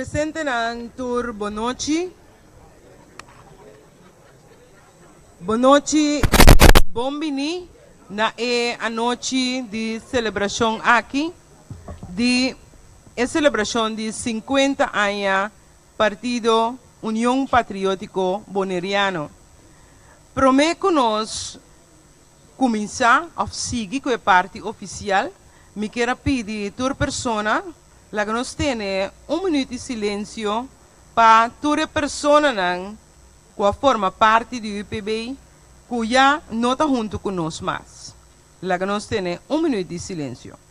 Presentenan tur bonochi. Bonochi i bon bini na e anochi di selebrashon aki di e selebrashon di sinkuenta aña Partido Union Patriótiko Boneriano. Promé ku nos kuminsá òf sigui ku e parti ofisial, mi kier a pidi tur persona laga nos tene un minüt di silensio pa tur e personanan ku a forma parti di UPB ku ya no ta huntu ku nos mas. Laga nos tene un minüt di silensio.